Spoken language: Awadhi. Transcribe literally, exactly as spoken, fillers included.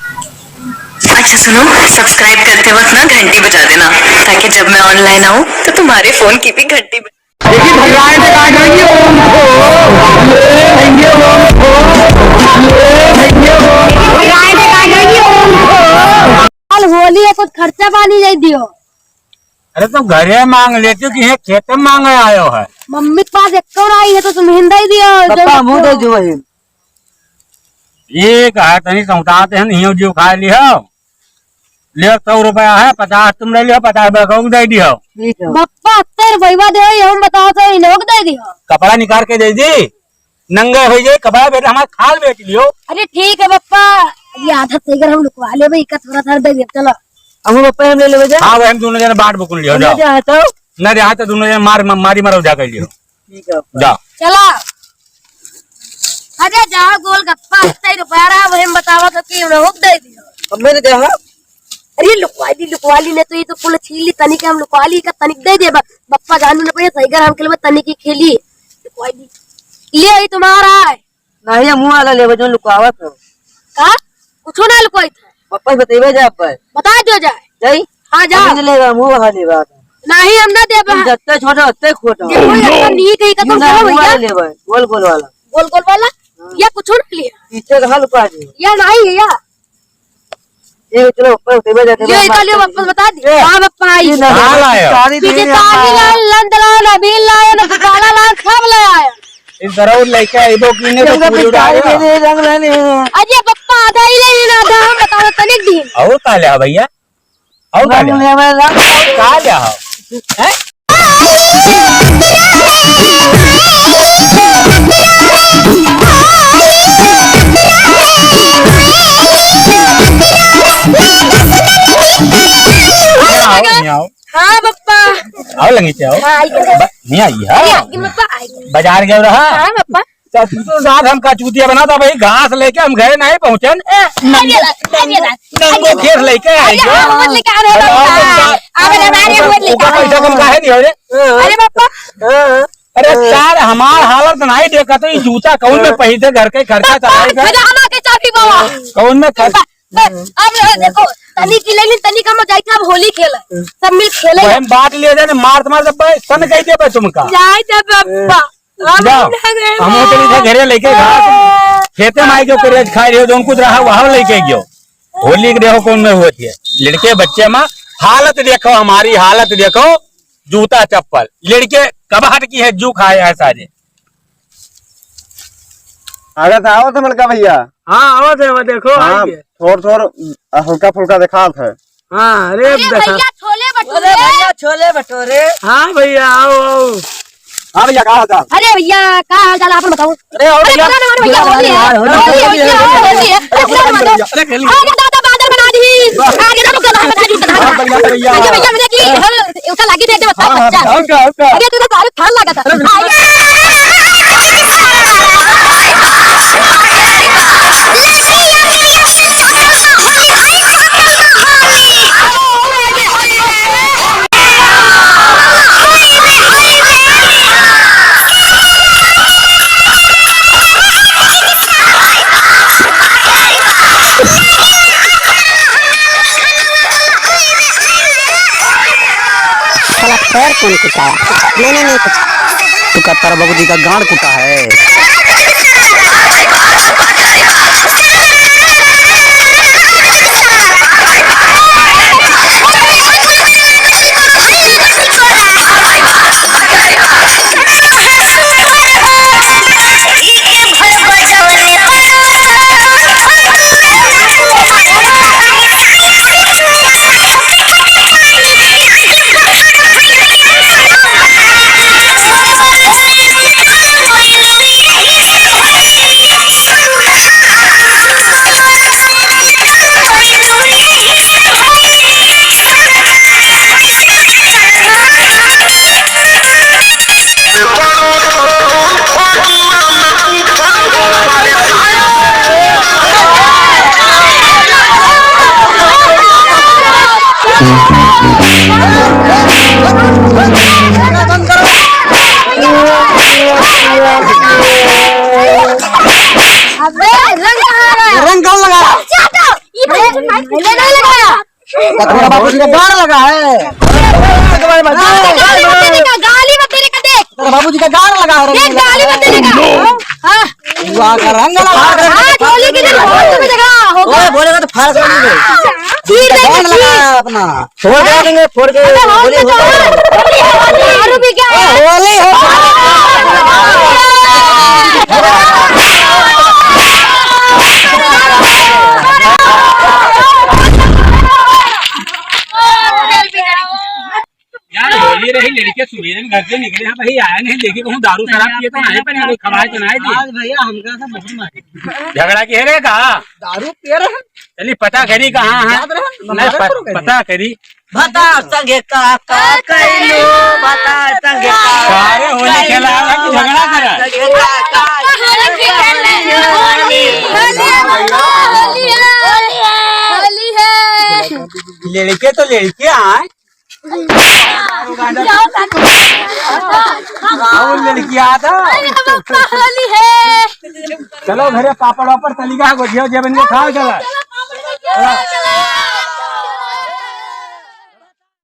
अच्छा सुनो, subscribe करते वक्त ना घंटी बजा देना, ताकि जब मैं online आऊँ तो तुम्हारे phone की भी घंटी बजे। देखिए, भगवान से कहा जाएगी, ओम हो, भगवान से कहा जाएगी, ओम हो। कल होली है, कुछ खर्चा पानी नहीं दियो। अरे, तुम घरे मांग लेते हो कि ये खेते मांगे आयो है? मम्मी के पास एक और आई है, तो तुम हिंदा ही दियो, पप्पा, जो मुंह दे दो वही। ये कहा तनी सौताते हैं, नहीं जो खा लियो। ले, सौ रुपया है, पचास तुम ले लियो, पचास रुपया कहूँ दे दियो। ठीक है। बप्पा, अस्सी रुपया दे, हम बताओ तो इन लोग दे दियो। कपड़ा निकाल के दे दी, नंगे हो जाए कपड़ा, बेटा हमारा खाल बेच लियो। अरे ठीक है बप्पा, ये आधा सही कर हम लुकवा ले भाई, का थोड़ा सा दे दियो, चलो। हम बप्पा हम ले लेवे जा। हाँ, वही हम दोनों जने बांट बुकुन लियो, हम जाओ। ले जा, हटाओ। ना रे, हाँ तो दोनों जने मार, मारी मारो जा कर लियो। ठीक है। जा। चला। अरे जा गोलगप्पा, अस्सी रुपया रहा, वही हम बतावा तो कि उन्हें हुक दे दियो। अब मैंने कहा। अरे लुकवा ली, लुकवा ली, नहीं तो ये तो कुल छीन ली, तनिक हम लुकवा ली, का तनिक दे दे, ब-, बप्पा जानू ने पहले सही कर हम खेलबे, तनिक ही खेली, लुकवा ली। ले, ये तुम्हारा है। नहीं, हम मुँह वाला लेबे, जो लुकावत हो। का? कुछो ना लुकोई था। पप्पा से बतेबे जा, अब बता दो जाए। जाई? हाँ, जा। हम लेबा, मुँह वाला लेबा। नहीं, हम ना देबा। तुम जत्ते छोटा, उत्ते खोटा। देखो, ये तो नहीं कही का तुम ना, चलो मुँह वाला भैया। लेबा, गोल गोल वाला। गोल गोल वाला? हाँ। या कुछो ना लिया। पीछे कहाँ लुका दे? या नहीं है, या। ये चलो, ऊपर उतरबे जाते ये हैं, इधर लियो, मारते वापस हैं। बता दी। ए, हाँ, बप्पा आई। ये ना, कहाँ लाया? सारी पीछे दीदी तारी यहाँ लाल, नंद लाल, अबीर लाल, नंद काला लाल, सब ले आया। इस तरह लइका इबो कीने तो इनका पूरी पिचकारी उड़ाया। दे दे, रंग लाने हैं। अरे बप्पा, आधा ही ले लेना, आधा हम बता दो, तनिक दिन। और का ले आ भैया? और का ले आ? रंग ले आवे, रंग। का ले आ? हैं? आओ, नहीं आओ। हाँ, पप्पा। आओ, लंगी से आओ। हाँ, आई गए। ब-, नहीं आई है। अरे, आई गए, पप्पा, आई गए। बाजार गए रहा? हाँ, पप्पा। तो तू तो रात हमका चूतिया बना था भाई, घास लेके हम घरे नहीं पहुँचन। ए, अरे, अरे, अरे, नंगो खेत लेके आई अरे, जो। हाँ, वो लेके आ रहे हैं, बताओ, पप्पा। बताओ। अब हमारे वो लेके ऊपर आ पैसा रहे कम हैं। काहे नहीं हो रे? अरे, पप्पा। अरे, चार हमार हालत नहीं देखा तो ये जूता कौन में पहिरते, घर के खर्चा चलाएगा? खजाना के चाबी बाबा। कौन में खर्चा? अब देखो, तनी की लेनी, तनी का मजा आई था, अब होली खेला, सब मिल खेले। बहन बात ले जाने, मार मार जब भाई, सन कह दे बस तुमका। जाए जब पप्पा, अब जा, ना गए हम तो मार। इधर घरे लेके घास, खेते में आए जो करे, खाए रहे हो, जो कुछ रहा, वहाँ लेके गयो। होली के देखो कौन में हुआ थी, लड़के बच्चे में हालत देखो, हमारी हालत देखो, जूता चप्पल, लड़के कबाट की है, जू खाए हैं सारे। अरे तो आओ तो बड़का भैया। हाँ, आओ थे, वो देखो, हाँ, आई है। थोड़ थोड़ हल्का फुल्का दिखात है। हाँ, अरे अरे देखा। भैया, छोले भटूरे। अरे भैया, छोले भटूरे। हाँ भैया, आओ, आओ। हाँ भैया, का हाल चाल? अरे भैया, का हाल चाल, आपन बताओ? अरे, आओ अरे, भैया। पता ना, भैया, होली है। होली है, होली है, होली है। अरे, पता ना, बताओ। अरे, खेली। अरे, दादा, बादल बना दी। अरे, दादा, दादा, दादा, दादा। हाँ, बढ़िया, बढ़िया। अरे, भैया, मुझे की, अरे, उसका लागी थे, जो बच्चा, हाँ, हाँ, बच्चा। हाँ, उसका, उसका। अरे, तू तो सारे फल लगा था। अरे, भैया। साला पैर कौन कुटाया? मैंने नहीं कुटाया। तू का तारा बाबूजी का गांड कुटा है? तेरे बाबूजी का गाड़ लगा है। गाली मत देने का, गाली मत देने का, देख। तेरे बाबूजी का गाड़ लगा है, देख, गाली मत देने का। हाँ। बुआ का रंग लगा है। हाँ, होली के दिन बहुत तुम्हें जगह होगा। ओए, बोलेगा तो फाड़ कर देंगे। चीर देंगे, गाड़ लगा चीर। है अपना। फोड़ के देंगे, फोड़ के। अरे, होली होली हो जाए। होली है, होली है। दारू पी के आए। होली हो। यार, होली रही, लड़के सुबेरे में घर से निकले हैं भाई, आए नहीं, देखी कहूँ दारू शराब पिए तो आए, पर कोई खवाए तो ना आए जी। आज भैया हमका तो बहुत मारे। झगड़ा की है रे का? दारू पिए रहे। चलिए पता करी कहाँ है। याद रहे? नहीं, प-, पता करी। बता संगे का, का कैलू, बता संगे का। सारे होली खेला है कि झगड़ा करा? संगे का, का होली है, होली है, होली है। लड़के तो लड़के आए। और लड़की आ तो। अरे, अब तो होली है। चलो घरे पापड़ वापड़ तलिका गोझिया जेबन में खाओ, चला।